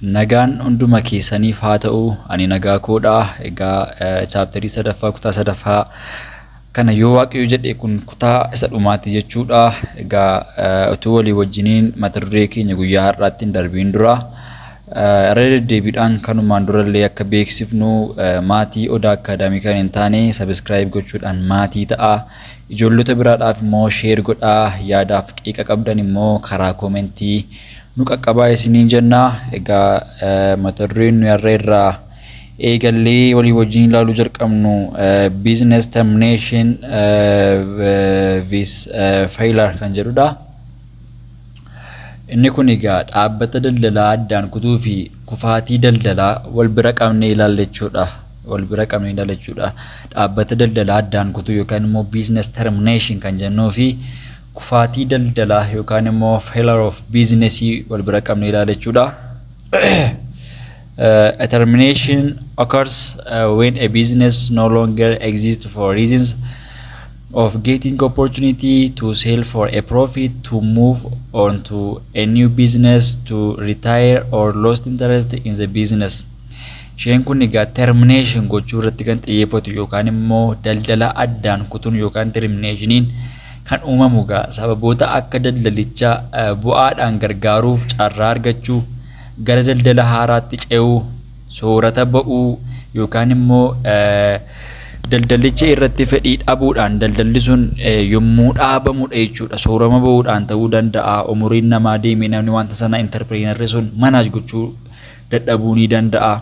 Nagaan hunduma keessaniif haa ta'u. Ani nagaa koodha. Egaa chapterii sadaffaa, kutaa sadaffaa kana yoo Waaqayyo jedhe kun kutaa isa dhumaati jechuudha. Egaa utuu walii wajjiniin mata duree keenya guyyaa har'aatti hin darbiin dura, irra deddeebiidhaan kanumaan durallee akka beeksifnu, maatii Odaa Academy kan hin taane subscribe gochuudhaan maatii ta'a. Ijoollota biraadhaaf immoo share godhaa, yaadaaf qiiqa qabdan immoo karaa commentii nu qaqqabaa isiniin jenna. Egaa mata dureen nu har'a irraa eegallee walii wajjin ilaaluu jalqabnu business termination versus failure kan jedhudha. Inni kun egaa dhaabbata daldalaa addaan kutuu fi kufaatii daldalaa wal bira qabnee ilaalla jechuudha. Wal bira qabnee ilaalla jechuudha. Dhaabbata daldalaa addaan kutuu yookaan immoo business termination kan jennuu fi kufaatii daldalaa yookaan immoo failure of business wal bira qabnee ilaalla jechuudha. A termination occurs when a business no longer exists for reasons of getting opportunity to sell for a profit, to move on to a new business, to retire or lost interest in the business. Isheen kun egaa termination gochuu irratti kan xiyyeeffatu yookaan immoo daldala addaan kutuun yookaan terminationiin kan uumamu egaa sababoota akka daldalicha bu'aadhaan gargaaruuf carraa argachuu, gara daldala haaraatti ce'uu, soorata ba'uu yookaan immoo daldalicha irratti fedhii dhabuudhaan daldalli sun yommuu dhaabamudha jechuudha. Soorama ba'uudhaan ta'uu danda'a. Umuriin namaa deemee namni wanta sana entrepreneurri sun manage gochuu dadhabuu ni danda'a.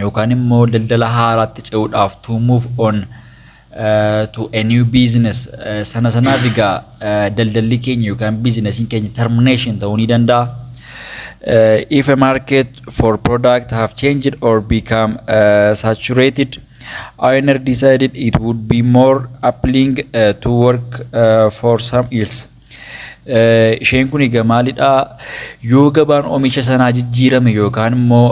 Yookaan immoo daldala haaraatti ce'uudhaaf, to move on to a new business, sana sanaaf egaa daldalli keenya yookaan businessiin keenya termination ta'uu ni danda'a. If a market for product have changed or become saturated, owner decided it would be more appealing to work for some else. Isheen kun egaa maalidha? Yoo gabaan oomisha sanaa jijjiirame yookaan immoo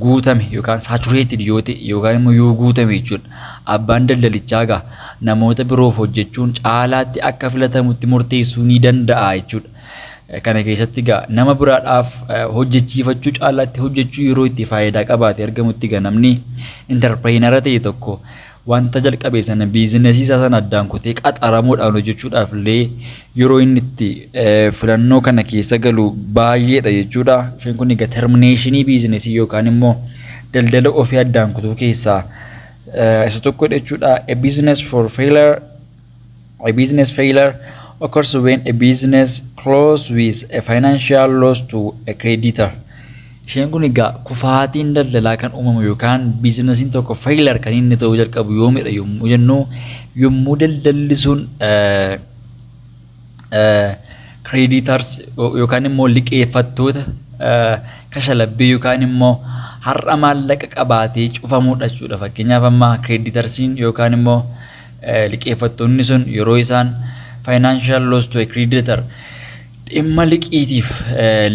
guutame yookaan saturated yoo ta'e yookaan immoo yoo guutame jechuudha. Abbaan daldalichaa egaa namoota biroof hojjechuun caalaatti akka filatamutti murteessuu ni danda'a jechuudha. Kana keessatti egaa nama biraadhaaf hojjechiifachuu caalaatti hojjechuu yeroo itti faayidaa qabaate argamutti, egaa namni entrepreneur ta'e tokko wanta jalqabe sana, businessii isaa sana addaan kutee qaxaramuudhaan hojjechuudhaaf illee yeroo inni itti filannoo kana keessa galu baay'eedha jechuudha. Isheen kun egaa terminationii businessii yookaan immoo daldala ofii addaan kutuu keessaa isa tokkodha jechuudha. A business failure occurs when a business close with a financial loss to a creditor. Isheen kun egaa kufaatiin daldalaa kan uumamu yookaan businessiin tokko failure kan inni ta'uu jalqabu yoomidha yommuu jennu, yommuu daldalli sun creditors yookaan immoo liqeeffattoota kashalabbee yookaan immoo har'a maallaqa qabaatee cufamuudha jechuudha. Fakkeenyaaf, amma creditorsiin yookaan immoo liqeeffattoonni sun yeroo isaan financial loss to a creditor, dhimma liqiitiif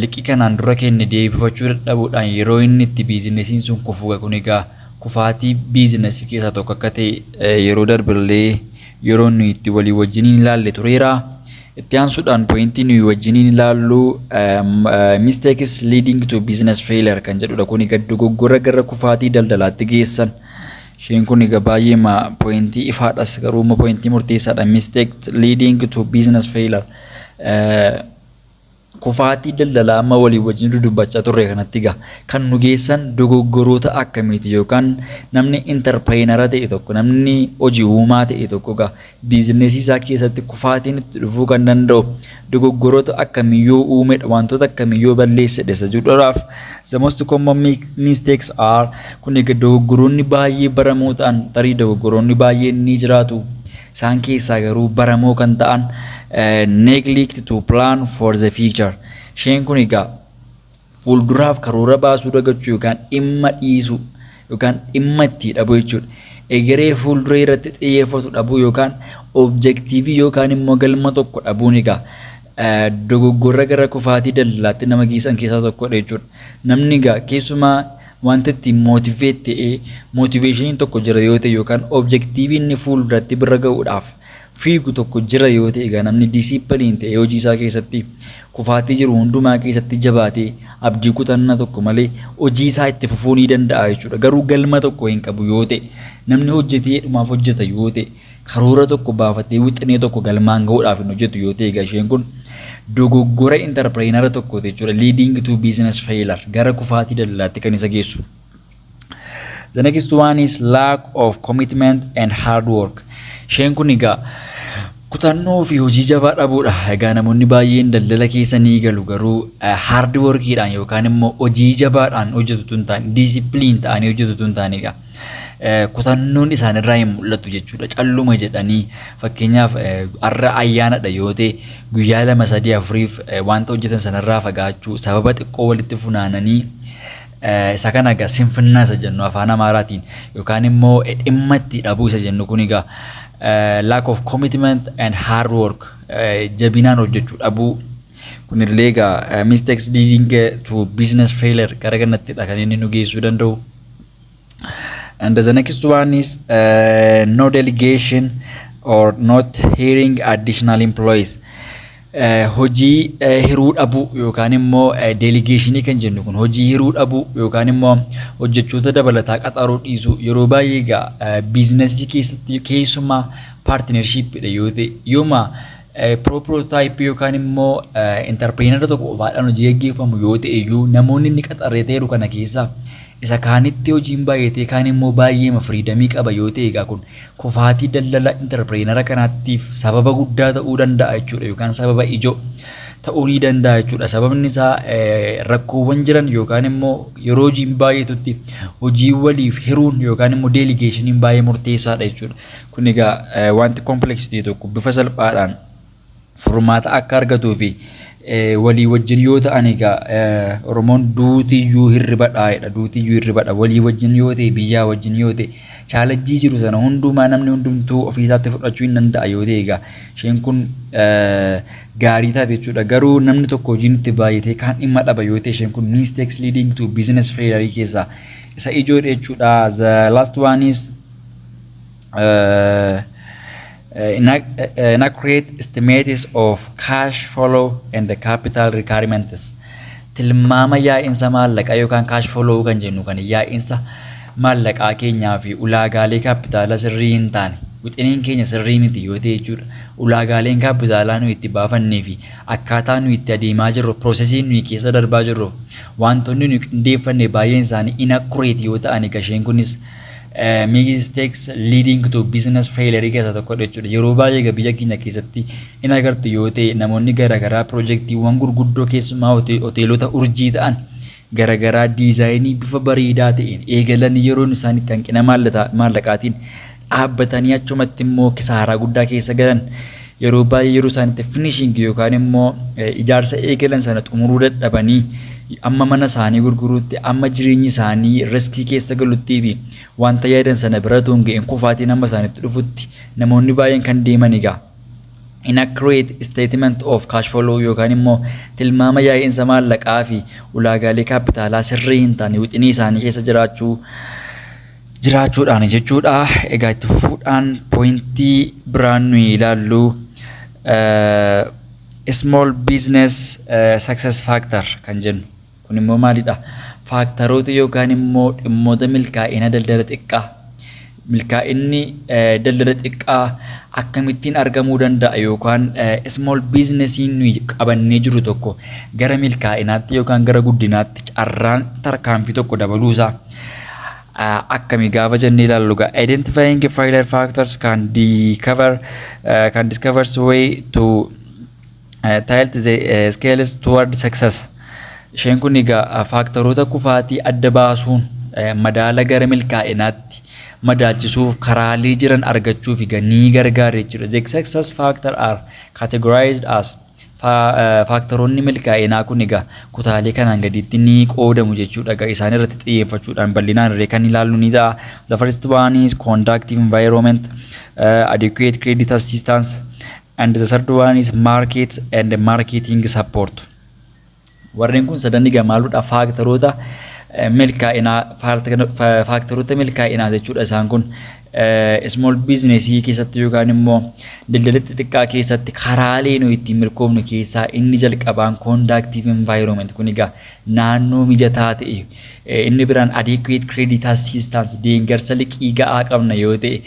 liqii kanaan dura kenne deebifachuu dadhabuudhaan yeroo inni itti businessiin sun kufu, kun egaa kufaatii businessii keessaa tokko akka ta'e yeroo darbillee yeroo nuyi itti walii wajjiniin ilaalle tureera. Itti aansuudhaan pointii nuyi wajjiniin ilaallu mistakes leading to business failure kan jedhudha. Kun egaa dogoggora gara kufaatii daldalaatti geessan. Isheen kun egaa baay'ee pointii ifaadhas, garuu immoo pointii murteessaadha. Mistake leading to business failure. Kufaatii daldalaa amma walii wajjin dudubbachaa turre kanatti egaa kan nu geessan dogoggoroota akkamiiti, yookaan namni entrepreneur ta'e tokko, namni hojii uumaa ta'e tokko egaa businessii isaa keessatti kufaatiin itti dhufuu kan danda'u dogoggoroota akkamii yoo uumedha, wantoota akkamii yoo balleessedha isa jedhuudhaaf, the most common mistakes are, kun egaa dogoggoroonni baay'ee baramoo ta'an, tarii dogoggoroonni baay'een ni jiraatu, isaan keessaa garuu baramoo kan ta'an, neglect to plan for the future. Isheen kun egaa fuulduraaf karoora baasuu dagachuu yookaan dhimma dhiisuu yookaan dhimma itti dhabuu jechuudha. Egeree fuuldura irratti xiyyeeffatu dhabuu yookaan objectiveii yookaan immoo galma tokko dhabuun egaa dogoggora gara kufaatii daldalaatti nama geessan keessaa tokkodha jechuudha. Namni egaa keessumaa wanta ittiin motivate ta'ee, motivationiin tokko jira yoo ta'e yookaan objectiveii inni fuulduratti bira ga'uudhaaf fiigu tokko jira yoo ta'e, egaa namni discipline ta'e hojii isaa keessatti kufaatii jiru hundumaa keessatti jabaatee abdii kutannaa tokko malee hojii isaa itti fufuu ni danda'a jechuudha. Garuu galma tokko hin qabu yoo ta'e, namni hojjetee dhumaaf hojjeta yoo ta'e, karoora tokko baafatee wixinee tokko galmaan gahuudhaaf hin hojjetu yoo ta'e, egaa isheen kun dogoggora entrepreneur tokko jechuudha. Leading to business failure, gara kufaatii daldalaatti kan isa geessu. The next one is lack of commitment and hard work. Isheen kun egaa kutannoo fi hojii jabaa dhabuudha. Egaa namoonni baay'een daldala keessa ni galu, garuu hard workiidhaan yookaan immoo hojii jabaadhaan hojjetu tun taane, discipline ta'anii hojjetu tun taane, egaa kutannoon isaanirraa hin mul'atu jechuudha. Calluma jedhanii, fakkeenyaaf har'a ayyaanadha yoo ta'e, guyyaa 2, 3, 4f wanta hojjetan sanarraa fagaachuu, sababa xiqqoo walitti funaananii, isa kana egaa sinfinnaa isa jennu afaan Amaaraatiin yookaan immoo dhimma itti dhabuu isa jennu kun, egaa lack of commitment and hard work, jabinaan hojjechuu dhabuu kunillee egaa mistakes leading to business failure gara kanattidha kan inni nu geessuu danda'u. And the next one is no delegation or not hiring additional employees. Hojii hiruu dhabuu yookaan immoo delegationii kan jennu kun, hojii hiruu dhabuu yookaan immoo hojjechoota dabalataa qaxaruu dhiisuu. Yeroo baay'ee egaa businessii keessatti, keessumaa partnershipiidha yoo ta'e, yooma proprietorshipii yookaan immoo entrepreneur tokko qofaadhaan hojii gaggeeffamu yoo ta'e iyyuu, namoonni inni qaxaree ta'eeru kana keessaa isa kaanitti hojiin baay'atee, kaan immoo baay'eema freedomii qaba yoo ta'e, egaa kun kufaatii daldala entrepreneur kanaatiif sababa guddaa ta'uu danda'a jechuudha, yookaan sababa ijoo ta'uu ni danda'a jechuudha. Sababni isaa rakkoowwan jiran yookaan immoo yeroo hojiin baay'atutti hojii waliif hiruun yookaan immoo delegationiin baay'ee murteessaadha jechuudha. Kun egaa wanti complexity tokko bifa salphaadhaan furmaata akka argatuu fi walii wajjin yoo ta'an, egaa Oromoon "duutiyyuu hirribadhaa" jedha. Duutiyyuu hirribadha. Walii wajjin yoo ta'e, biyyaa wajjin yoo ta'e, challengeii jiru sana hundumaa namni hundumtuu ofii isaatti fudhachuu hin danda'a yoo ta'e, egaa isheen kun gaarii taate jechuudha. Garuu namni tokko hojiin itti baay'atee kaan dhimma dhaba yoo ta'e, isheen kun mistakes leading to business failure keessaa isa ijoodha jechuudha. The last one is inaccurate estimates of cash flow and the capital requirements. Tilmaama yaa'insa maallaqaa yookaan cash flow kan jennu kan yaa'insa maallaqaa keenyaa fi ulaagaalee kaapitaalaa sirrii hin taane, wixineen keenya sirrii miti yoo ta'e jechuudha. Ulaagaaleen kaapitaalaa nuyi itti baafannee fi akkaataa nuyi itti adeemaa jirru, processiin nuyi keessa darbaa jirru, wantoonni nuyi qindeeffanne baay'een isaanii inaccurate yoo ta'an, egaa isheen kunis mistakes leading to business failure keessaa tokkodha jechuudha. Yeroo baay'ee egaa biyya keenya keessatti in agartu yoo ta'e, namoonni garaagaraa piroojeektiiwwan gurguddoo, keessumaa hoteelota urjii ta'an garaagaraa designii bifa bareedaa ta'een eegalanii, yeroon isaan itti hanqina maallaqaatiin dhaabbatanii achumatti immoo kisaaraa guddaa keessa galan, yeroo baay'ee yeroo isaan itti finishing yookaan immoo ijaarsa eegalan sana xumuruu dadhabanii, amma mana isaanii gurguruutti, amma jireenyi isaanii riskii keessa galuttii fi wanta yaadan sana bira otoo hin ga'in kufaatiin amma isaanitti dhufutti namoonni baay'een kan deeman egaa inaccurate statement of cash flow yookaan immoo tilmaama yaa'insa maallaqaa fi ulaagaalee kaapitaalaa sirrii hin taane wixinii isaanii keessa jiraachuudhaan jechuudha. Egaa itti fufuudhaan pointii biraan nuyi ilaallu small business success factor kan jennu kun immoo maalidha? Factoroota yookaan immoo dhimmoota milkaa'ina daldala xiqqaa. Milkaa'inni daldala xiqqaa akkamittiin argamuu danda'a, yookaan small businessiin nuyi qabannee jiru tokko gara milkaa'inaatti yookaan gara guddinaatti carraan tarkaanfii tokko dabaluusaa akkami gaafa jennee ilaallu, egaa identifying failure factors can discover way to tilt the scales toward success. Isheen kun egaa factoroota kufaatii adda baasuun madaala gara milkaa'inaatti madaalchisuuf karaalee jiran argachuuf egaa ni gargaara jechuudha. The success factor are categorized as, factoroonni milkaa'inaa kun egaa kutaalee kanaan gaditti ni qoodamu jechuudha. Egaa isaan irratti xiyyeeffachuudhaan bal'inaan irree kan ilaallu ni ta'a. The first one is conducive environment, adequate credit assistance, and the third one is market and marketing support. Warreen kun sadan egaa maaludha? Factoroota milkaa'inaa, factoroota milkaa'inaa jechuudha isaan kun. Small businessii keessatti yookaan immoo daldala xixiqqaa keessatti karaalee nuyi ittiin milkoofnu keessaa inni jalqabaan conducive environment. Kun egaa naannoo mijataa ta'e. Inni biraan adequate credit assistance, deeggarsa liqii ga'aa qabna yoo ta'e,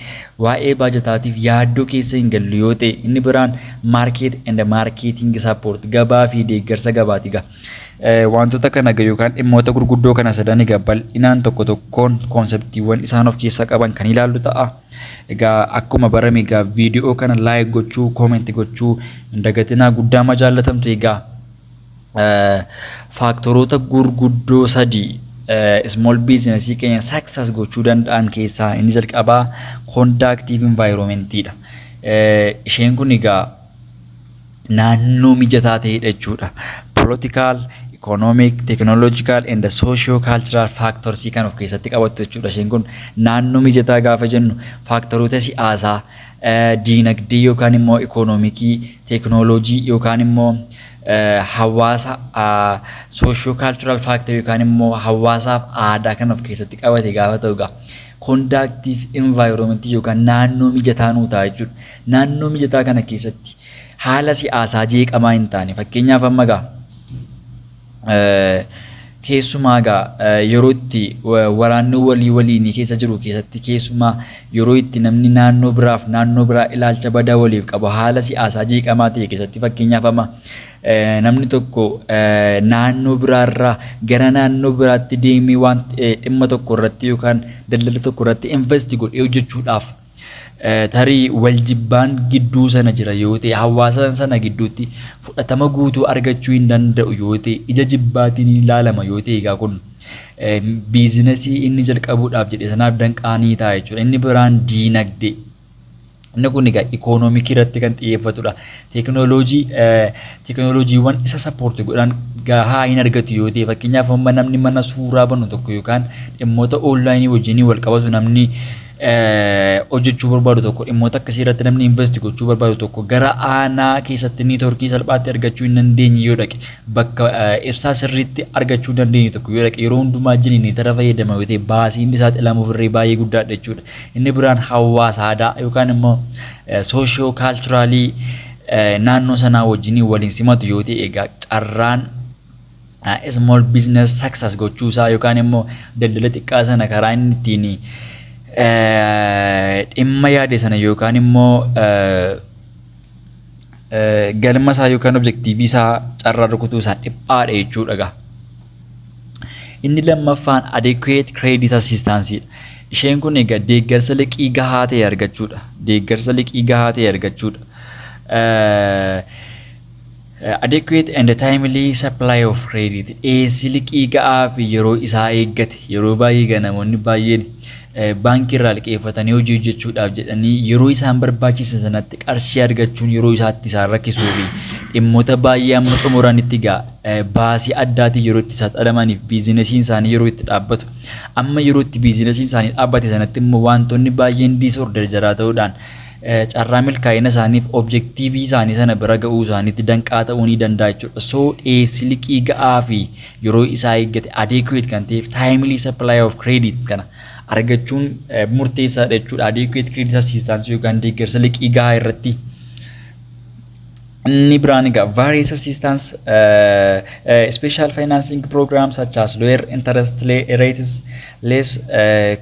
waa'ee baajataatiif yaaddoo keessa hin gallu yoo ta'e. Inni biraan market and marketing support, gabaa fi deeggarsa gabaati egaa. Wantoota kana yookaan dhimmoota gurguddoo kana sadan egaa bal'inaan tokko tokkoon conceptiiwwan isaan of keessaa qaban kan ilaallu ta'a. Egaa akkuma barame egaa viidiyoo kana like gochuu, comment gochuu hin dagatinaa. Guddaa ma jaallatamtu. Egaa factoroota gurguddoo sadii small businessii keenya success gochuu danda'an keessaa inni jalqabaa conducive environmentiidha. Isheen kun egaa naannoo mijataa ta'edha jechuudha. Political, economic, technological and socio-cultural factors kan of keessatti qabattu jechuudha. Isheen kun naannoo mijataa gaafa jennu factoroota siyaasaa, diinagdee yookaan immoo economicii, teeknooloojii yookaan immoo hawaasa, socio-cultural factor yookaan immoo hawaasaaf aadaa kan of keessatti qabate gaafa ta'u egaa conducive environment yookaan naannoo mijataa nuu ta'a jechuudha. Naannoo mijataa kana keessatti haala siyaasaa jeeqamaa hin taane, fakkeenyaaf amma egaa keessumaa egaa yeroo itti waraanni walii waliinii keessa jiru keessatti, keessumaa yeroo itti namni naannoo biraaf naannoo biraa ilaalcha badaa waliif qabu, haala siyaasaa jeeqamaa ta'e keessatti, fakkeenyaaf amma namni tokko naannoo biraarraa gara naannoo biraatti deemee waan dhimma tokko irratti yookaan daldala tokko irratti invest godhee hojjechuudhaaf tarii waljibbaan gidduu sana jira yoo ta'e, hawaasa sana gidduutti fudhatama guutuu argachuu hin danda'u yoo ta'e, ija jibbaatiin ilaalama yoo ta'e, egaa kun businessii inni jalqabuudhaaf jedhe sanaaf danqaanii ta'a jechuudha. Inni biraan diinagdee. Inni kun egaa economicii irratti kan xiyyeeffatudha. Teekinooloojiiwwan isa support godhan gahaa hin argatu yoo ta'e, fakkeenyaaf amma namni mana suuraa banu tokko yookaan dhimmoota onlineii wajjin wal qabatu namni hojjechuu barbaadu tokko, dhimmoota akkasii irratti namni invest gochuu barbaadu tokko gara aanaa keessatti networkii salphaatti argachuu hin dandeenye yoo dhaqe, bakka ibsaa sirriitti argachuu hin dandeenye tokko yoo dhaqe, yeroo hundumaa generatora fayyadama yoo ta'e, baasii inni saaxilamuuf irree baay'ee guddaadha jechuudha. Inni biraan hawaasa aadaa yookaan immoo socio culturalii naannoo sanaa wajjin waliin simatu yoo ta'e, egaa carraan small business success gochuusaa yookaan immoo daldala xiqqaa sana karaa inni ittiin dhimma yaade sana yookaan immoo galma isaa yookaan objectiveii isaa carraa rukutuu isaa dhiphaadha jechuudha gaa. Inni lammaffaan adequate credit assistance. Isheen kun egaa deeggarsa liqii gahaa ta'e argachuudha. Deeggarsa liqii gahaa ta'e argachuudha. Adequate and timely supply of credit, dhiyeessii liqii ga'aa fi yeroo isaa eeggate. Yeroo baay'ee egaa namoonni baay'een baankii irraa liqeeffatanii hojii hojjechuudhaaf jedhanii yeroo isaan barbaachisan sanatti qarshii argachuun yeroo isaatti isaan rakkisuu fi dhimmoota baay'ee amma xumuranitti egaa baasii addaatiin yeroo itti saaxilamaniif businessiin isaanii yeroo itti dhaabbatu, amma yeroo itti businessiin isaanii dhaabbate sanatti immoo wantoonni baay'een disorder jaraa ta'uudhaan carraa milkaa'ina isaaniif objectiveii isaanii sana bira ga'uu isaaniitti danqaa ta'uu ni danda'a jechuudha. So dhiyeessi liqii ga'aa fi yeroo isaa eeggate, adequate kan ta'eef timely supply of credit kana argachuun murteessaadha jechuudha. Adequate credit assistance yookaan deeggarsa liqii gahaa irratti. Inni biraan egaa various assistance, special financing programs such as lower interest rates, less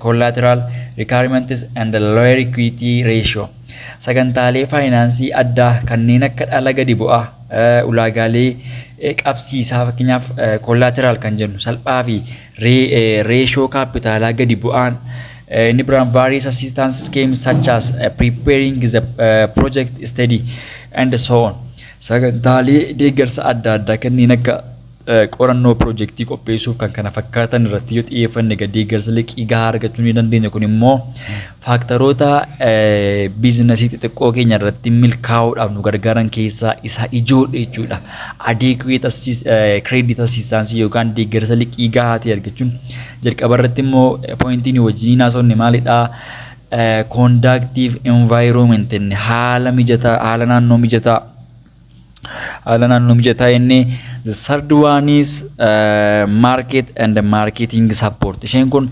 collateral requirements and lower equity ratio. Sagantaalee faayinaansii addaa kanneen akka dhala gadi bu'aa, ulaagaalee qabsiisaa, fakkeenyaaf collateral kan jennu salphaa fi ratio kaapitaalaa gadi bu'aan. Inni biraan various assistance schemes such as preparing the project study and so on. Sagantaalee deeggarsa adda addaa kanneen akka qorannoo piroojeektii qopheessuuf kan kana fakkaatan irratti yoo xiyyeeffanne egaa deeggarsa liqii gahaa argachuu ni dandeenya. Kun immoo factoroota businessii xixiqqoo keenya irratti milkaa'uudhaaf nu gargaaran keessaa isa ijoodha jechuudha. Adequate credit assistance yookaan deeggarsa liqii gahaa ta'e argachuun. Jalqaba irratti immoo pointiin wajjiniin haasofne maalidhaa? Conducive environment, haala mijataa, haala naannoo mijataa Haala naannoo mijataa inni. The third one is market and marketing support. Isheen kun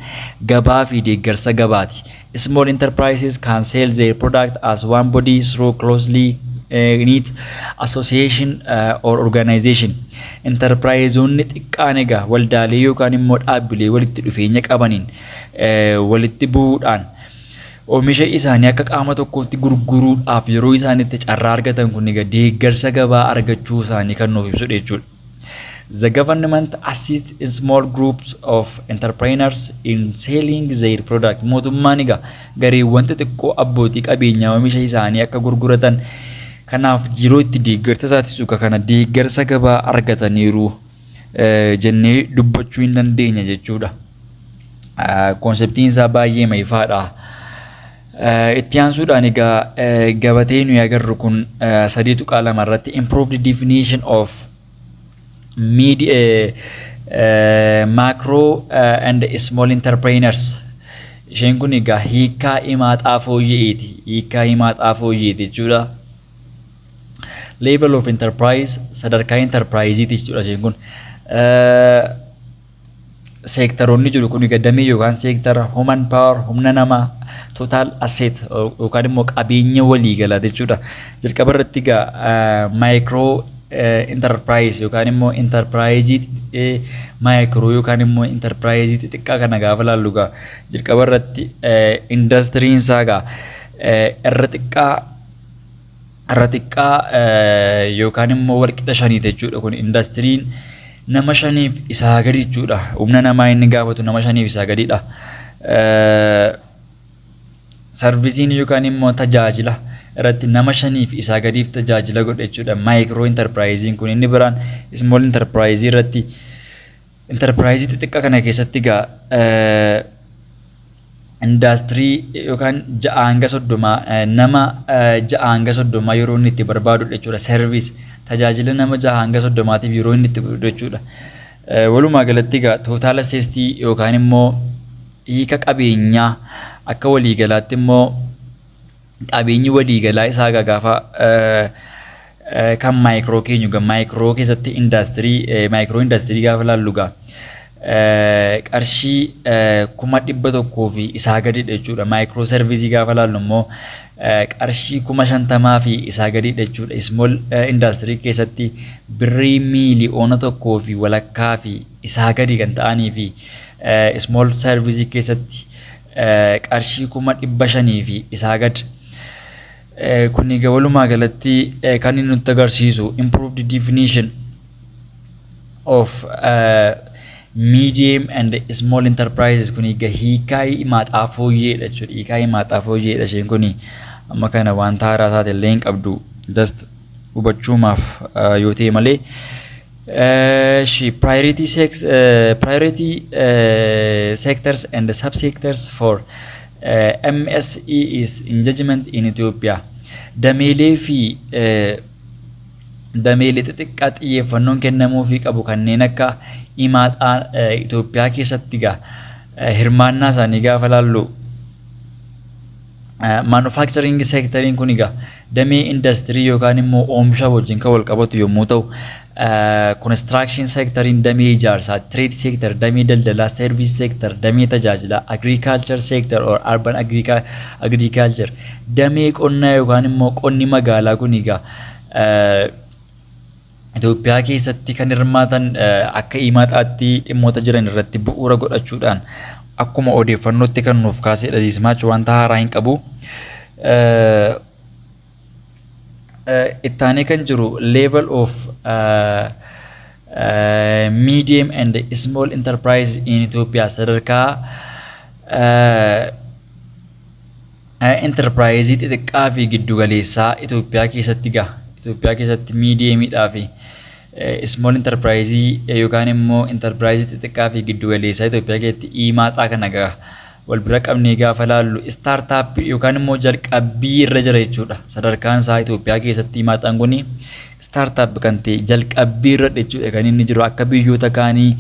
gabaa fi deeggarsa gabaati. Small enterprises can sell their product as one body through closely knit association or organization. Enterpriseonni xiqqaan egaa waldaalee yookaan immoo dhaabbilee walitti dhufeenya qabaniin walitti bu'uudhaan oomisha isaanii akka qaama tokkootti gurguruudhaaf yeroo isaan itti carraa argatan kun egaa deeggarsa gabaa argachuu isaanii kan nuuf ibsudha jechuudha. The government assists small groups of entrepreneurs in selling their product. Mootummaan egaa gareewwan xixiqqoo abbootii qabeenyaa oomisha isaanii akka gurguratan kanaaf yeroo itti deeggarsa taasisu kana deeggarsa gabaa argataniiru jennee dubbachuu hin dandeenya jechuudha. Conceptiin isaa baay'ee ifaadha. Itti aansuudhaan egaa gabatee nuyi agarru kun 3.2 irratti improved definition of micro and small entrepreneurs. Isheen kun egaa hiikaa himaaxaa fooyya'eeti. Hiikaa himaaxaa fooyya'eeti jechuudha. Level of enterprise, sadarkaa enterpriseiiti jechuudha isheen kun. Sectoroonni jiru kun egaa damee yookaan sectora, human power, humna namaa, total asset yookaan immoo qabeenya waliigalaa jechuudha. Jalqaba irratti egaa micro enterprise yookaan immoo enterpriseii micro yookaan immoo enterpriseii xixiqqaa kana gaafa laallu egaa jalqaba irratti indastiriin isaa egaa irra xiqqaa yookaan immoo walqixa shaniiti jechuudha. Kun indastiriin nama shaniif isaa gadi jechuudha. Humna namaa inni gaafatu nama shaniif isaa gadidha. Serviceiin yookaan immoo tajaajila irratti nama shaniif isaa gadiif tajaajila godha jechuudha. Micro enterpriseiin kun inni biraan small enterpriseii irratti, enterpriseii xixiqqaa kana keessatti egaa indaastirii yookaan 6 hanga 30, nama 6 hanga 30 yeroo inni itti barbaadudha jechuudha. Service, tajaajila nama 6 hanga 30tiif yeroo inni itti godhu jechuudha. Walumaa galatti egaa total assetii yookaan immoo hiika qabeenyaa akka waliigalaatti immoo qabeenyi waliigalaa isaa egaa gaafa kan micro keenyu egaa micro keessatti indaastirii micro indaastirii gaafa laallu egaa qarshii 100,000 fi isaa gadidha jechuudha. Micro serviceii gaafa laallu immoo qarshii 50,000 fi isaa gadidha jechuudha. Small indaastirii keessatti birrii 1.5 miiliyoona fi isaa gadi kan ta'anii fi small serviceii keessatti qarshii 500,000 fi isaa gad. Kun egaa walumaa galatti kan inni nutti agarsiisu improved definition of medium and small enterprises. Kun egaa hiikaa himaaxaa fooyyeedha jechuudha. Hiikaa himaaxaa fooyyeedha isheen kun. Amma kana wanta haaraa taate illee hin qabdu, just hubachuumaaf yoo ta'e malee. Priority sectors and subsectors for MSE is engagement in Ethiopia. Dameelee fi dameelee xixiqqaa xiyyeeffannoon kennamuufii qabu kanneen akka himaaxaa Itoophiyaa keessatti egaa hirmaannaa isaanii gaafa laallu, manufacturing sectoriin kun egaa damee indastirii yookaan immoo oomisha wajjin kan wal qabatu yommuu ta'u, construction sectoriin damee ijaarsaa, trade sector damee daldalaa, service sector damee tajaajilaa, agriculture sector or urban agriculture damee qonnaa yookaan immoo qonni magaalaa kun egaa Itoophiyaa keessatti kan hirmaatan akka himaaxaatti dhimmoota jiran irratti bu'uura godhachuudhaan akkuma odeeffannootti kan nuuf kaasedha. Ziismaach wanta haaraa hin qabu. Ittaanee kan jiru level of medium and small enterprise in Ethiopia, sadarkaa enterprise xixiqqaa fi giddugaleessaa Itoophiyaa keessatti gaha. Itoophiyaa keessatti mediumiidhaa fi small enterprise yookaan immoo enterprise xixiqqaa fi giddugaleessaa Itoophiyaa keessatti imaaxaa kana gaha. Wal bira qabnee gaafa laallu startup yookaan immoo jalqabbii irra jira jechuudha. Sadarkaan isaa Itoophiyaa keessatti imaaxaan kuni startup kan ta'e jalqabbii irra jechuudha kan inni jiru. Akka biyyoota kaanii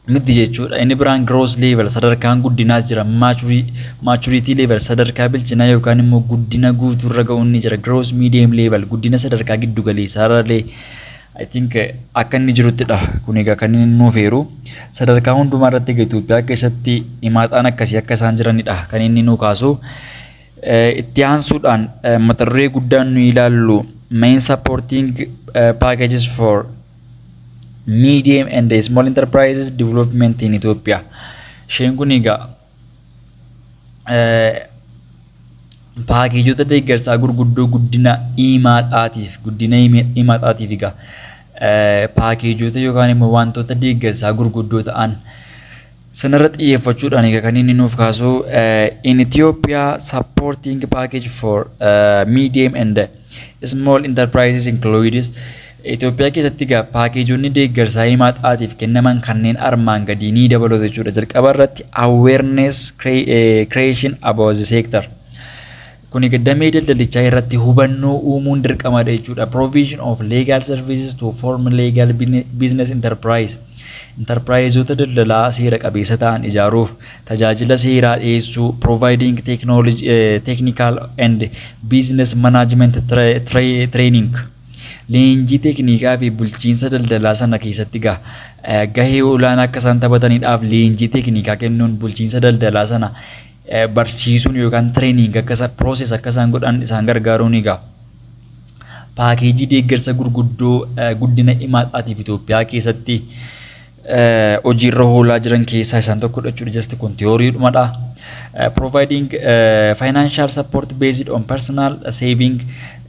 miti jechuudha. Inni biraan growth level, sadarkaan guddinaa jira. Maturity level, sadarkaa bilchinaa yookaan immoo guddina guutuurra ga'uun ni jira. Growth medium level, guddina sadarkaa giddu galeessaarrallee I think akka inni jiruttidha. Kun egaa kan inni nuuf eeru sadarkaa hundumaa irratti egaa Itoophiyaa keessatti himaaxaan akkasii akka isaan jiranidha kan inni nu kaasu. Itti aansuudhaan mata duree guddaan nu ilaallu main supporting packages for medium and small enterprises development in Ethiopia. Isheen kun egaa paakeejota deeggarsaa gurguddoo guddina himaaxaatiif egaa paakeejota yookaan immoo wantoota deeggarsaa gurguddoo ta'an sanarra xiyyeeffachuudhaan egaa kan inni nuuf kaasu in Ethiopia, supporting package for medium and small enterprises includes. Itoophiyaa keessatti egaa paakeejonni deeggarsaa himaaxaatiif kennaman kanneen armaan gadii ni dabalatu jechuudha. Jalqaba irratti awareness creation about the sector. Kun egaa damee daldalichaa irratti hubannoo uumuun dirqamadha jechuudha. Provision of legal services to form legal business enterprise. Enterpiraayizoota daldalaa seera qabeessa ta'an ijaaruuf tajaajila seeraa dhiyeessuu, providing technology, technical and business management training. Leenjii teeknikaa fi bulchiinsa daldalaa sana keessatti gahee olaanaa akka isaan taphataniidhaaf leenjii teeknikaa kennuun, bulchiinsa daldalaa sana barsiisuun yookaan training akka isaan process akka isaan godhan isaan gargaaruun egaa paakeejii deeggarsa gurguddoo guddina himaaxaatiif Itoophiyaa keessatti hojiirra oolaa jiran keessaa isaan tokkodha jechuudha. Just kun tiyooriidhumadha. Providing financial support based on personal saving,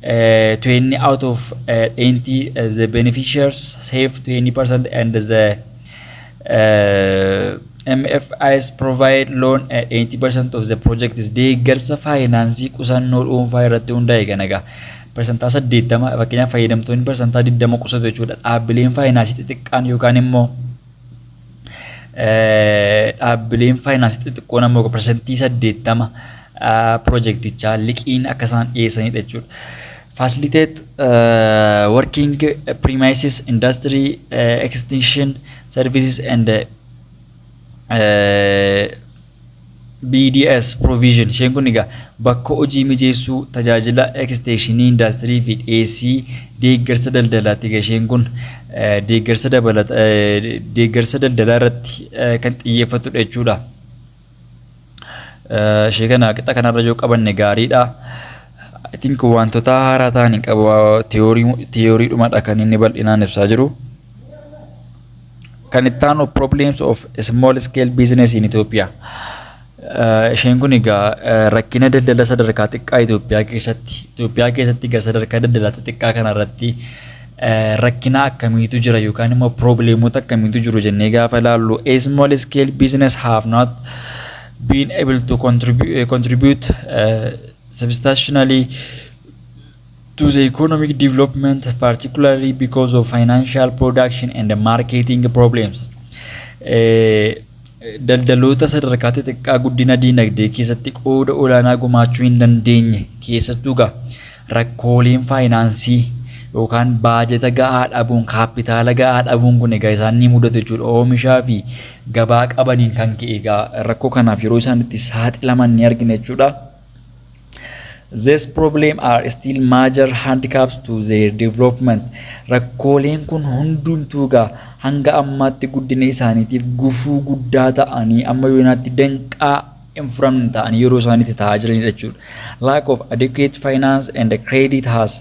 20 out of 80 the beneficiaries save 20% and the MFIs provide loan 80% of the project is. Deeggarsa faayinaansii qusannoo dhuunfaa irratti hundaa'e kana egaa 80%, fakkeenyaaf fayyadamtoonni 20% qusatu jechuudha. Dhaabbileen faayinaansii xixiqqaan yookaan immoo dhaabbileen faayinaansii xixiqqoon ammoo 80% piroojeektichaa liqiin akka isaan dhiyeessanidha jechuudha. Facilitate working premises, industry extension services and BDS provision. Isheen kun egaa bakka hojii mijeessuu, tajaajila extensionii indaastirii fi dhiyeessii deeggarsa daldalaati. Egaa isheen kun deeggarsa dabalata deeggarsa daldalaa irratti kan xiyyeeffatudha jechuudha. Ishee kana qixa kanarra yoo qabanne gaariidha. I think wantoota haaraa ta'an hin qabu, tiyooriidhumadha kan inni bal'inaan ibsaa jiru. Kan itti aanu problems of small scale business in Ethiopia. Isheen kun egaa rakkina daldala sadarkaa xiqqaa Itoophiyaa keessatti. Itoophiyaa keessatti egaa sadarkaa daldalaa xixiqqaa kanarratti rakkina akkamiitu jira yookaan immoo probleemota akkamiitu jiru jennee gaafa ilaallu, a small scale business have not been able to contribute substantially to the economic development, particularly because of financial, production and marketing problems. Daldaloota sadarkaa xixiqqaa guddina diinagdee keessatti qooda olaanaa gumaachuu hin dandeenye, keessattuu gaa rakkooleen faayinaansii yookaan baajata ga'aa dhabuun, kaapitaala ga'aa dhabuun kun egaa isaan ni mudatu jechuudha. Oomishaa fi gabaa qabaniin kan ka'e egaa rakkoo kanaaf yeroo isaan itti saaxilaman ni argina jechuudha. These problems are still major handicaps to their development. Rakkooleen kun hundumtuu egaa hanga ammaatti guddina isaaniitiif gufuu guddaa ta'anii amma yoonaatti danqaa hin furamne ta'anii yeroo isaaniitti ta'aa jiranidha jechuudha. Lack of adequate finance and credit has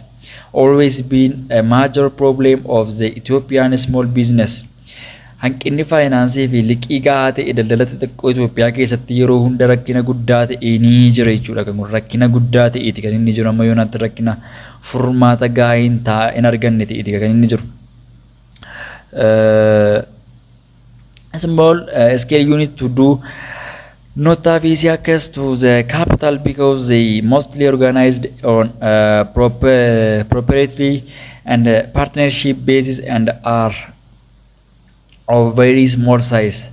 always been a major problem of the Ethiopian small business. Hanqinni faayinaansii fi liqii gahaa ta'e daldala xixiqqoo Itoophiyaa keessatti yeroo hunda rakkina guddaa ta'e ni jira jechuudha. Kan kun rakkina guddaa ta'eeti kan inni jiru, amma yoonaatti rakkina furmaata gahaa hin arganne ta'eeti kan inni jiru. Small scale unit to do not have easy access to the capital because they mostly organized on proprietary and partnership basis and are of very small size.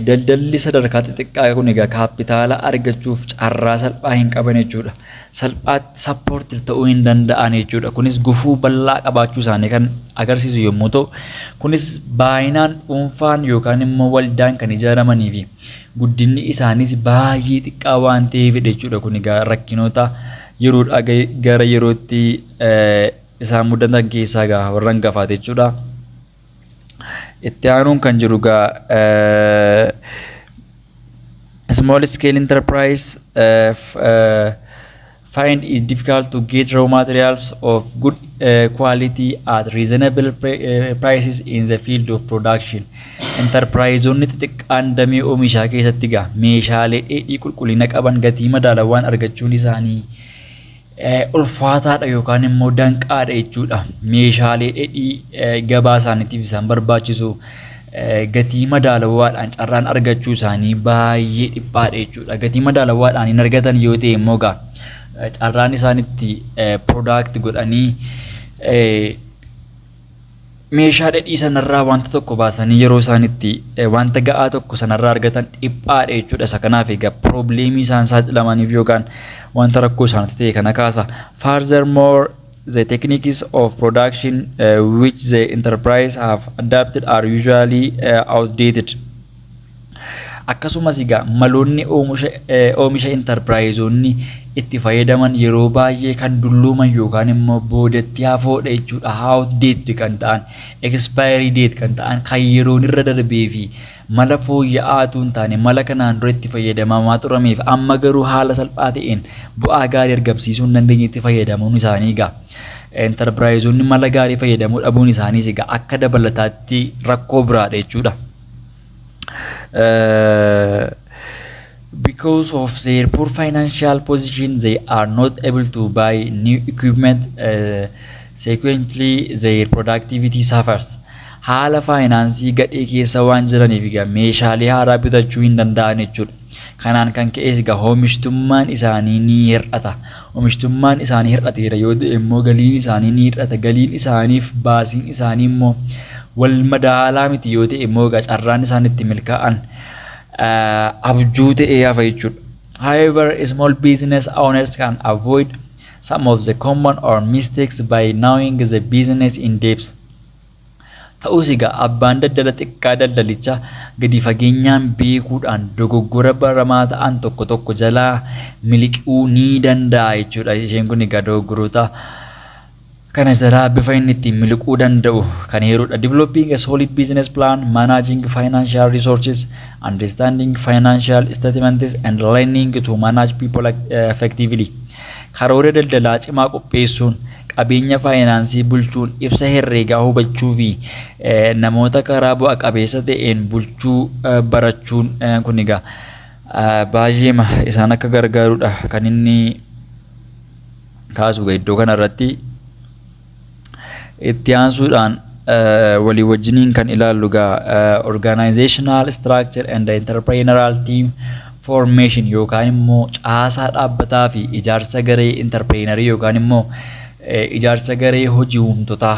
Daldalli sadarkaa xixiqqaa kun egaa kaapitaala argachuuf carraa salphaa hin qaban jechuudha. Salphaatti support ta'uu hin danda'an jechuudha. Kunis gufuu bal'aa qabaachuu isaanii kan agarsiisu yommuu ta'u, kunis baay'inaan dhuunfaan yookaan immoo waldaan kan ijaaramanii fi guddinni isaaniis baay'ee xiqqaa waan ta'eefidha jechuudha. Kun egaa rakkinoota yeroodhaa gara yerootti isaan mudatan keessaa egaa warra hangafaati jechuudha. Itti aanuun kan jiru egaa small scale enterprise find it difficult to get raw materials of good quality at reasonable prices in the field of production. Enterpriseonni xixiqqaan damee oomishaa keessatti egaa meeshaalee dheedhii qulqullina qaban gatii madaalawaan argachuun isaanii ulfaataadha yookaan immoo danqaadha jechuudha. Meeshaalee dheedhii gabaa isaaniitiif isaan barbaachisu gatii madaalawaadhaan carraan argachuu isaanii baay'ee dhiphaadha jechuudha. Gatii madaalawaadhaan hin argatan yoo ta'e immoo egaa carraan isaan itti product godhanii meeshaa dheedhii sanarraa wanta tokko baasanii yeroo isaan itti wanta ga'aa tokko sanarraa argatan dhiphaadha jechuudha. Isa kanaaf egaa problemii isaan saaxilamaniif yookaan wanta rakkoo isaanitti ta'e kana kaasa. Furthermore, the techniques of production which the enterprise have adapted are usually outdated. Akkasumas egaa maloonni oomisha enterpriseonni itti fayyadaman yeroo baay'ee kan dullooman yookaan immoo boodatti hafoodha jechuudha. Outdated kan ta'an, expiry date kan ta'an, kan yeroon irra darbee fi mala fooyya'aatu hin taane, mala kanaan dura itti fayyadamamaa turameef amma garuu haala salphaa ta'een bu'aa gaarii argamsiisuu hin dandeenye itti fayyadamuun isaanii egaa enterpriseonni mala gaarii fayyadamuu dhabuun isaaniis egaa akka dabalataatti rakkoo biraadha jechuudha. Because of their poor financial position, they are not able to buy new equipment. Consequently, their productivity suffers. Haala faayinaansii gadhee keessa waan jiraniif egaa meeshaalee haaraa bitachuu hin danda'an jechuudha. Kanaan kan ka'es egaa oomishtummaan isaanii ni hir'ata. Oomishtummaan isaanii hir'ateera yoo ta'e immoo galiin isaanii ni hir'ata. Galiin isaaniif baasiin isaanii immoo wal madaalaa miti yoo ta'e immoo egaa carraan isaan itti milkaa'an abjuu ta'ee hafa jechuudha. However, small business owners can avoid some of the common or mistakes by knowing the business in depth. Ta'us egaa abbaan daldala xiqqaa daldalicha gadi fageenyaan beekuudhaan dogoggora baramaa ta'an tokko tokko jalaa miliquu ni danda'a jechuudha. Isheen kun egaa dogoggoroota kana jalaa bifa inni ittiin miliquu danda'u kan heerudha. Developing a solid business plan, managing financial resources, understanding financial statements and learning to manage people effectively. Karoora daldalaa cimaa qopheessuun, qabeenya faayinaansii bulchuun, ibsa herreegaa hubachuu fi namoota karaa bu'a qabeessa ta'een bulchuu barachuun kun egaa baay'eema isaan akka gargaarudha kan inni kaasu iddoo kanarratti. Itti aansuudhaan walii wajjiniin kan ilaallu egaa organizational structure and entrepreneurial team formation yookaan immoo caasaa dhaabbataa fi ijaarsa garee entrepreneurii yookaan immoo ijaarsa garee hojii uumtotaa,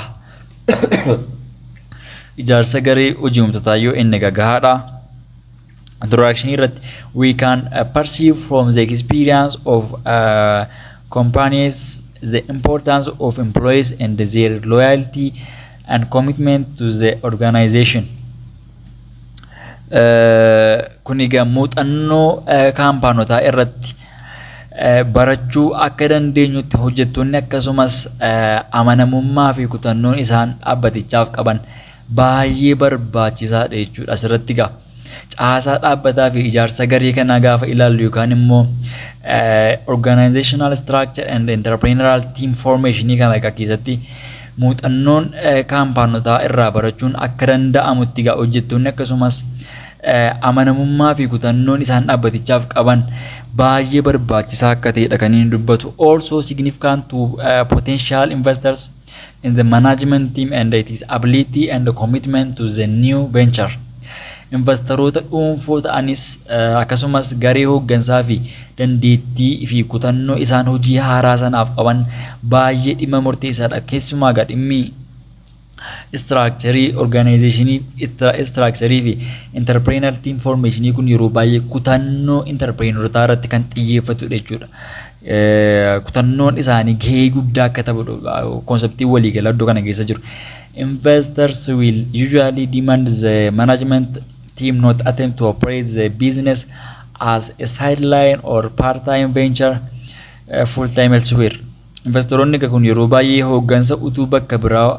ijaarsa garee hojii uumtotaa yoo inni gagahaadha. Introduction irratti, we can perceive from the experience of companies the importance of employees and their loyalty and commitment to the organization. Kun egaa muuxannoo kaampaanotaa irratti barachuu akka dandeenyutti hojjettoonni akkasumas amanamummaa fi kutannoon isaan dhaabbatichaaf qaban baay'ee barbaachisaadha jechuudha. Asirratti egaa caasaa dhaabbataa fi ijaarsa garee kanaa gaafa ilaallu yookaan immoo organizational structure and entrepreneurial team formation kana egaa keessatti muuxannoon kaampaanotaa irraa barachuun akka danda'amutti egaa hojjettoonni akkasumas amanamummaa fi kutannoon isaan dhaabbatichaaf qaban baay'ee barbaachisaa akka ta'edha kan inni dubbatu. Also significant to potential investors in the management team and its ability and commitment to the new venture. Investoroota dhuunfoo ta'anis akkasumas garee hooggansaa fi dandeettii fi kutannoo isaan hojii haaraa sanaaf qaban baay'ee dhimma murteessaadha. Keessumaa egaa dhimmi Structure, organizationii structure fi entrepreneur team formationii kun yeroo baay'ee kutannoo entrepreneurotaa irratti kan xiyyeeffatudha jechuudha. Kutannoon isaanii gahee guddaa akka taphatu conceptii waliigalaa iddoo kana keessa jiru. Investors will usually demand the management team not attempt to operate the business as a sideline or part-time venture full-time elsewhere. Investoroonni kun yeroo baay'ee hooggansa utuu bakka biraa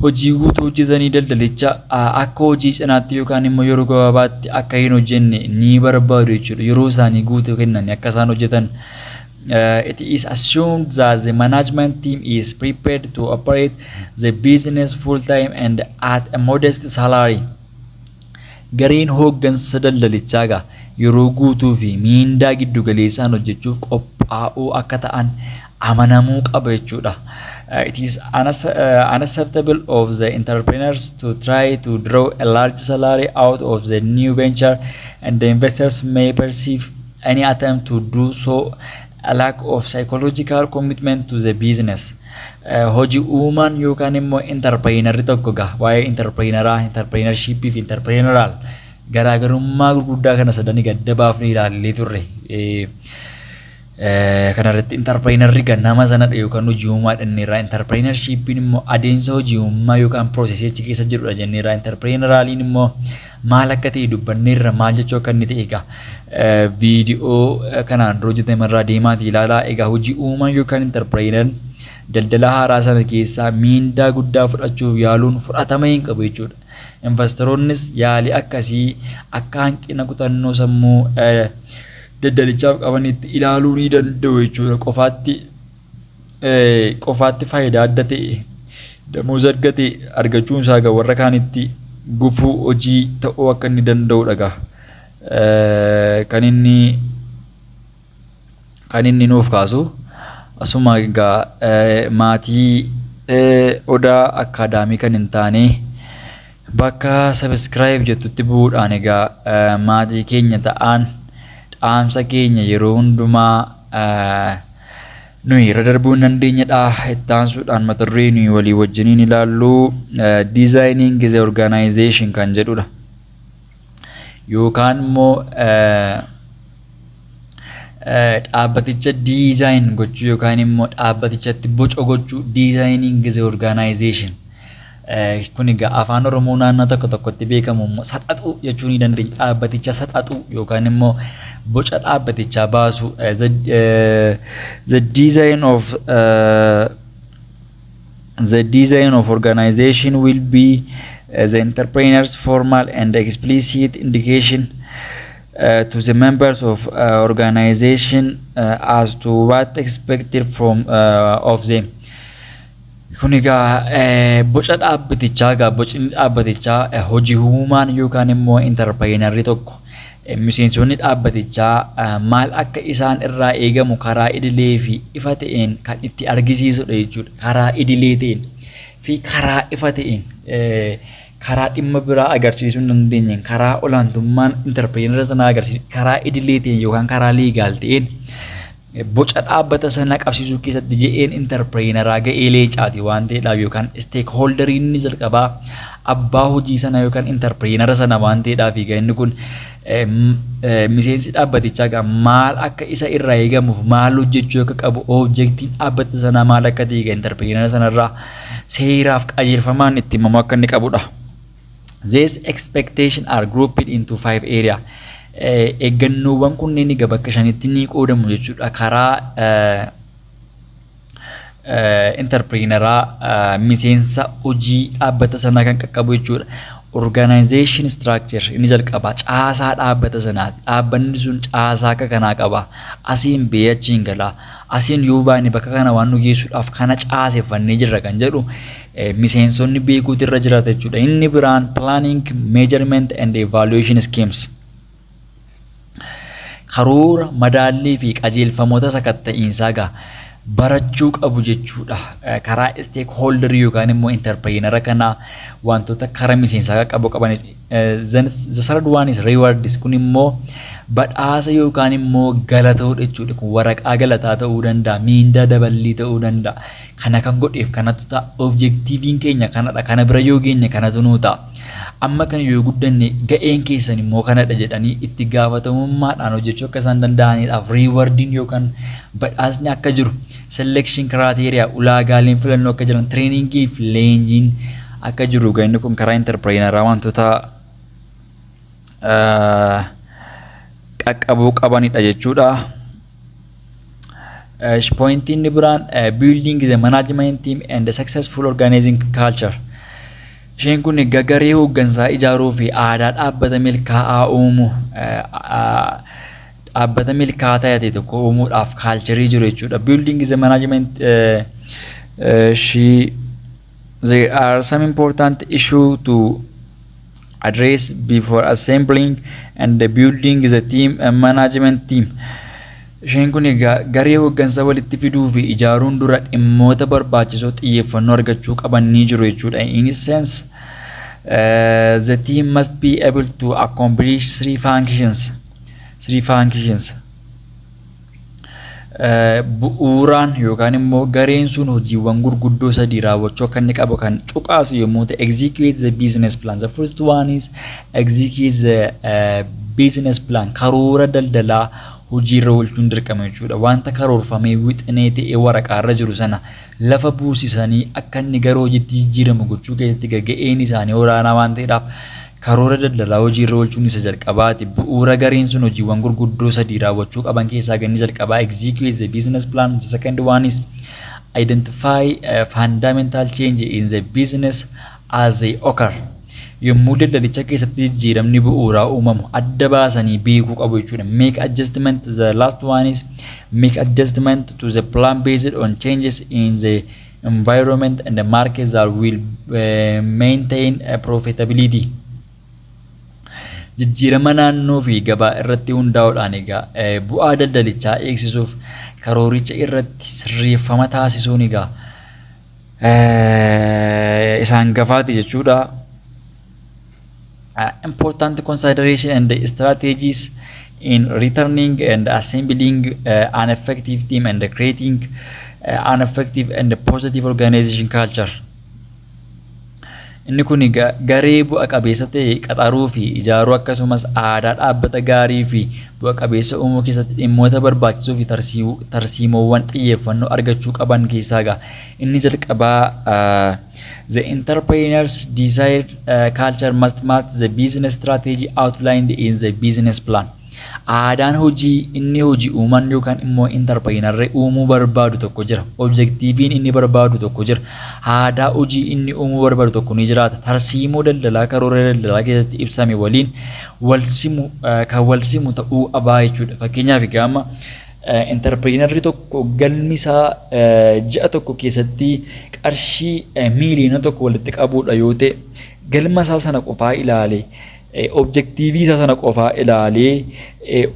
hojii guutuu hojjetanii daldalicha akka hojii cinaatti yookaan immoo yeroo gabaabaatti akka hin hojjenne ni barbaadu jechuudha. Yeroo isaanii guutuu kennanii akka isaan hojjetan. It is assumed that the management team is prepared to operate the business full time and at a modest salary. Gareen hooggansa daldalichaa egaa yeroo guutuu fi miindaa giddu galeessaan hojjechuuf qophaa'uu akka ta'an amanamuu qaba jechuudha. It is unacceptable of the entrepreneurs to try to draw a large salary out of the new venture, and the investors may perceive any attempt to do so a lack of psychological commitment to the business. Hojii uumaan yookaan immoo entrepreneurri tokko gaa waa'ee entrepreneuraa, entrepreneurshipii fi entrepreneurial garaagarummaa gurguddaa kana sadanii gadda baafnee ilaallee turre. Kanarratti entrepreneurri gaa nama sanadha yookaan hojii uumaa jenneerra. Entrepreneurshipiin immoo adeemsa hojii uumaa yookaan processii achi keessa jirudha jenneerra. Entrepreneurialiin immoo maal akka ta'e dubbanneerra, maal jechuu akka inni ta'e egaa viidiyoo kanaan dura hojjetame irraa deemaatii ilaalaa. Egaa hojii uumaa yookaan entrepreneur daldala haaraa sana keessaa miindaa guddaa fudhachuuf yaaluun fudhatama hin qabu jechuudha. Investoroonnis yaalii akkasii akka hanqina kutannoo sammuu daldalichaaf qabanitti ilaaluu ni danda'u jechuudha. Qofaatti faayidaa adda ta'e damooza argate argachuun isaa egaa warra kaanitti gufuu hojii ta'uu akka inni danda'udha egaa. Kan inni nuuf kaasu asuma egaa maatii Odaa Academy kan hin taane bakka subscribe jettutti bu'uudhaan egaa maatii keenya ta'an. Dhaamsa keenya yeroo hundumaa nuyi irra darbuu hin dandeenyedha. Itti aansuudhaan mata duree nuyi walii wajjiniin ilaallu designing the organization kan jedhudha. Yookaan immoo dhaabbaticha design gochuu yookaan immoo dhaabbatichatti boca gochuu, designing the organization. Kun egaa afaan Oromoo naannoo tokko tokkotti beekamu immoo saxaxuu jechuu ni dandeenya. Dhaabbaticha saxaxuu yookaan immoo boca dhaabbatichaa baasu. The design of organization will be the entrepreneur's formal and explicit indication to the members of organization as to what expected from of them. Kun egaa boca dhaabbatichaa, egaa bocni dhaabbatichaa hojii uumaan yookaan immoo entrepreneurri tokko miseensonni dhaabbatichaa maal akka isaan irraa eegamu karaa idilee fi ifa ta'een kan itti argisiisudha jechuudha. Karaa idilee ta'een fi karaa ifa ta'een, karaa dhimma biraa agarsiisuu hin dandeenyeen, karaa olaantummaan entrepreneura sanaa agarsiisu, karaa idilee ta'een yookaan karaa legal ta'een boca dhaabbata sana qabsiisuu keessatti ga'een entrepreneuraa ga'ee leencaati waan ta'eedhaaf, yookaan stakeholderiin inni jalqabaa abbaa hojii sana yookaan entrepreneura sana waan ta'eedhaaf, egaa inni kun miseensi dhaabbatichaa egaa maal akka isa irraa eegamuuf, maal hojjechuu akka qabu, objectiin dhaabbata sanaa maal akka ta'e egaa entrepreneura sanarraa seeraaf qajeelfamaan itti himamu akka inni qabudha. These expectations are grouped into five area. Eeggannoowwan kunneen egaa bakka shanitti ni qoodamu jechuudha. Karaa entrepreneuraa miseensa hojii dhaabbata sanaa kan qaqqabu jechuudha. Organization structure inni jalqabaa caasaa dhaabbata sanaati. Dhaabbanni sun caasaa akka kanaa qaba. Asiin ba'ee achiin galaa. Asiin yoo baane bakka kana waan nu geessuudhaaf kana caaseffannee jirra kan jedhu miseensonni beekuutu irra jiraata jechuudha. Inni biraan planning, measurement and evaluation schemes. Karoora, madaallii fi qajeelfamoota sakatta'iinsaa gaa barachuu qabu jechuudha. Karaa stakeholderii yookaan immoo entrepreneura kanaa wantoota karaa miseensaa qabu qaban. The third one is rewards. Kun immoo Badhaasa yookaan immoo galata'uudha jechuudha. Kun waraqaa galataa ta'uu danda'a, miindaa daballii ta'uu danda'a. Kana kan godheef kanatu ta'a. Objectiviin keenya kanadha. Kana bira yoo geenye kanatu nuu ta'a. Amma kana yoo guddanne ga'een keessan immoo kanadha jedhanii itti gaafatamummaadhaan hojjechuu akka isaan danda'aniidhaaf rewardiin yookaan badhaasni akka jiru, selection criteria, ulaagaaleen filannoo akka jiran, trainingii fi leenjiin akka jiru, inni kun karaa entrepreneuraa wantoota qaqqabuu qabanidha jechuudha. Pointiin inni biraan building the management team and the successful organizing culture. Isheen kun garee hooggansaa ijaaruu fi aadaa dhaabbata milkaa'aa uumuu, dhaabbata milkaa'aa ta'e tokko uumuudhaaf culturii jiru jechuudha. Building the management she there are some important issue to address before assembling and building the team and management team. Isheen kun egaa garee hooggansaa walitti fiduu fi ijaaruun dura dhimmoota barbaachisoo xiyyeeffannoo argachuu qaban ni jiru jechuudha. In essence, the team must be able to accomplish three functions. Three functions. Bu'uuraan yookaan immoo gareen sun hojiiwwan gurguddoo sadii raawwachuu akka inni qabu kan cuqaasu yommuu ta'u, execute the business plan. The first one is execute the business plan. Karoora daldalaa hojiirra oolchuun dirqama jechuudha. Wanta karoorfamee wixinee ta'ee waraqaarra jiru sana lafa buusisanii akka inni gara hojiitti jijjiiramu gochuu keessatti ga'een isaanii olaanaa waan ta'eedhaaf karoora daldalaa hojiirra oolchuun isa jalqabaati. Bu'uura gareen sun hojiiwwan gurguddoo sadii raawwachuu qaban keessaa inni jalqabaa execute the business plan. The second one is identify fundamental change in the business as they occur. Yommuu daldalicha keessatti jijjiiramni bu'uuraa uumamu adda baasanii beekuu qabu jechuudha. Make adjustment. The last one is make adjustment to the plan based on changes in the environment and the market that will maintain profitability. Jijjiirama naannoo fi gabaa irratti hundaa'uudhaan egaa bu'aa daldalichaa eegsisuuf karooricha irratti sirreeffama taasisuun egaa isaan gafaati jechuudha. Important consideration and strategies in retaining and assembling an effective team and creating an effective and positive organization culture. Inni kun garee bu'a qabeessa ta'e qaxaruu fi ijaaruu akkasumas aadaa dhaabbata gaarii fi bu'a qabeessa uumuu keessatti dhimmoota barbaachisoo fi tarsiimoowwan xiyyeeffannoo argachuu qaban keessaa egaa inni jalqabaa, the entrepreneur's desired culture must match the business strategy outlined in the business plan. Aadaan hojii inni hojii uuman yookaan immoo entrepreneurri uumuu barbaadu tokko jira. Objectiviin inni barbaadu tokko jira. Aadaa hojii inni uumuu barbaadu tokko ni jiraata. Tarsiimoo daldalaa karoora daldalaa keessatti ibsame waliin wal simu, kan wal simu ta'uu qabaa jechuudha. Fakkeenyaaf egaa amma entrepreneurri tokko galmi isaa ji'a tokko keessatti qarshii 1 miiliyoona walitti qabuudha yoo ta'e, galma isaa sana qofaa ilaalee, objectivii isaa sana qofaa ilaalee,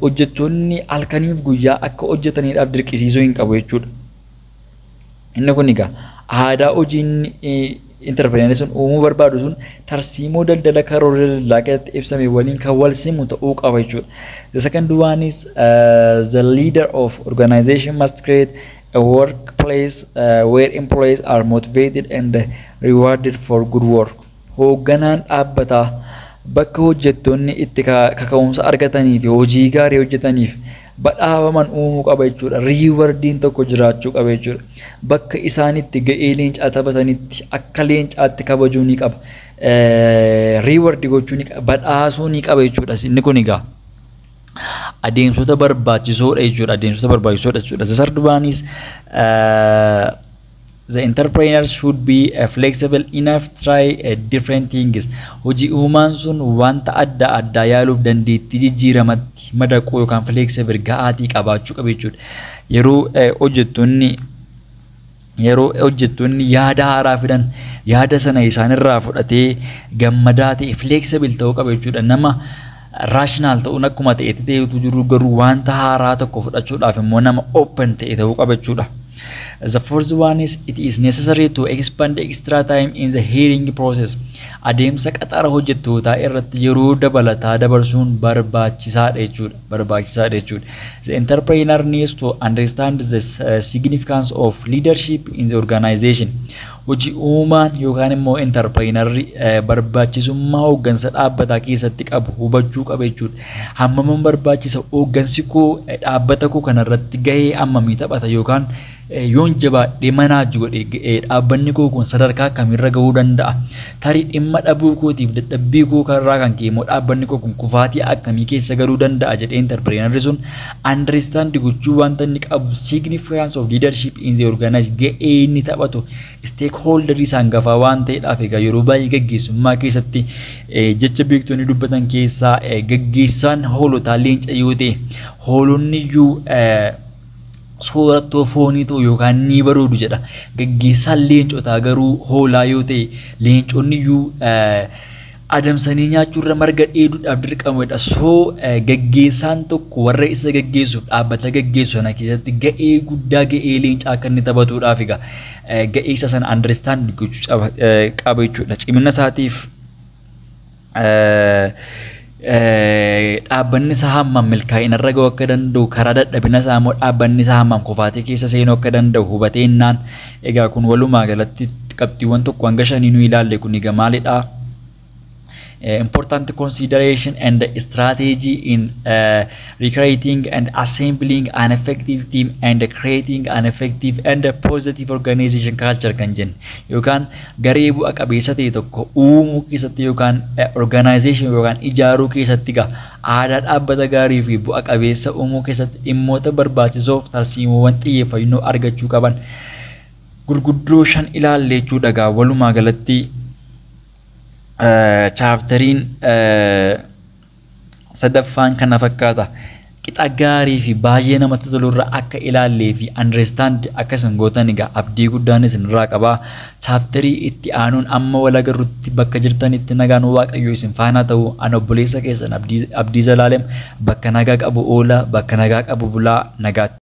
hojjettoonni halkaniif guyyaa akka hojjetaniidhaaf dirqisiisuu hin qabu jechuudha. Inni kun egaa aadaa hojiin entrepreneurri sun uumuu barbaadu sun tarsiimoo daldala karoora daldalaa keessatti ibsame waliin kan wal simu ta'uu qaba jechuudha. The second one is the leader of organization must create a workplace where employees are motivated and rewarded for good work. Hoogganaan dhaabbataa bakka hojjettoonni itti kaka'umsa argatanii fi hojii gaarii hojjetaniif badhaafaman uumuu qaba jechuudha. Rewardiin tokko jiraachuu qaba jechuudha. Bakka isaan itti ga'ee leencaa taphatanitti akka leencaatti kabajuu ni qaba. Reward gochuu ni qaba. Badhaasuu ni qaba jechuudha. Inni kun egaa adeemsota barbaachisoodha jechuudha. Adeemsota barbaachisoodha jechuudha. The third one is the entrepreneurs should be flexible enough to try different things. Hojii uumaan sun wanta adda addaa yaaluuf dandeettii jijjiiramatti madaquu yookaan flexible ga'aatii qabaachuu qaba jechuudha. Yeroo hojjettoonni yaada haaraa fidan yaada sana isaanirraa fudhatee gammadaa ta'e flexible ta'uu qaba jechuudha. Nama rational ta'uun akkuma ta'etti ta'etu jiru garuu wanta haaraa tokko fudhachuudhaaf immoo nama open ta'e ta'uu qaba jechuudha. The fourth one is it is necessary to expend extra time in the hiring process. Adeemsa qaxara hojjettootaa irratti yeroo dabalataa dabarsuun barbaachisaadha jechuudha. Barbaachisaadha jechuudha. The entrepreneur needs to understand the significance of leadership in the organization. Hojii uumaan yookaan immoo entrepreneurri barbaachisummaa hooggansa dhaabbataa keessatti qabu hubachuu qaba jechuudha. Hammaman barbaachisa, hooggansi koo dhaabbata koo kanarratti gahee hammamii taphata, yookaan yoon jabaadhee manage godhe dhaabbanni koo kun sadarkaa akkamiirra gahuu danda'a? Tarii dhimma dhabuu kootiif dadhabbii koo karraa kan ka'e immoo dhaabbanni koo kun kufaatii akkamii keessa galuu danda'a jedhee entrepreneurri sun understand gochuu wanta inni qabu, significance of leadership in the organization, gahee inni taphatu, stakeholderii isaan gafaa waan ta'eedhaaf. Egaa yeroo baay'ee gaggeessummaa keessatti jecha beektonni dubbatan keessaa, gaggeessaan hoolotaa leenca yoo ta'e, hoolonni iyyuu soorattoo foonii ta'u yookaan ni baroodu jedha. Gaggeessaan leencotaa garuu hoolaa yoo ta'e, leenconni iyyuu adamsanii nyaachuurra marga dheeduudhaaf dirqamudha. So gaggeessaan tokko warra isa gaggeessuuf dhaabbata gaggeessu sana keessatti ga'ee guddaa, ga'ee leencaa akka inni taphatuudhaaf egaa ga'ee isa sana understand gochuu qaba jechuudha. Cimina isaatiif dhaabbanni isaa hammam milkaa'ina irra ga'uu akka danda'u, karaa dadhabina isaa immoo dhaabbanni isaa hammam kufaatee keessa seenuu akka danda'u hubateennaan. Egaa kun walumaa galatti qabxiiwwan 1 hanga 5 nu ilaalle kun egaa maalidhaa? Important consideration and strategy in recreating and assembling an effective team and creating an effective and positive organization culture kan jenne, yookaan garee bu'a qabeessa ta'e tokko uumuu keessatti yookaan organization yookaan ijaaruu keessatti gaa aadaa dhaabbata gaarii fi bu'a qabeessa uumuu keessatti dhimmoota barbaachisoof tarsiimoowwan xiyyeeffannoo argachuu qaban gurguddoo shan ilaalle jechuudha. Gaa walumaa galatti chapteriin sadaffaan kana fakkaata. Qixa gaarii fi baay'ee namatti tolurra akka ilaallee fi understand akka isin gootan egaa abdii guddaan isin irraa qabaa. Chapterii itti aanuun amma wal agarrutti bakka jirtanitti nagaan Waaqayyoo isin faana ta'u. Ani obboleessa keessan Abdii Zalaalem. Bakka nagaa qabu oola, bakka nagaa qabu bulaa, nagaatti.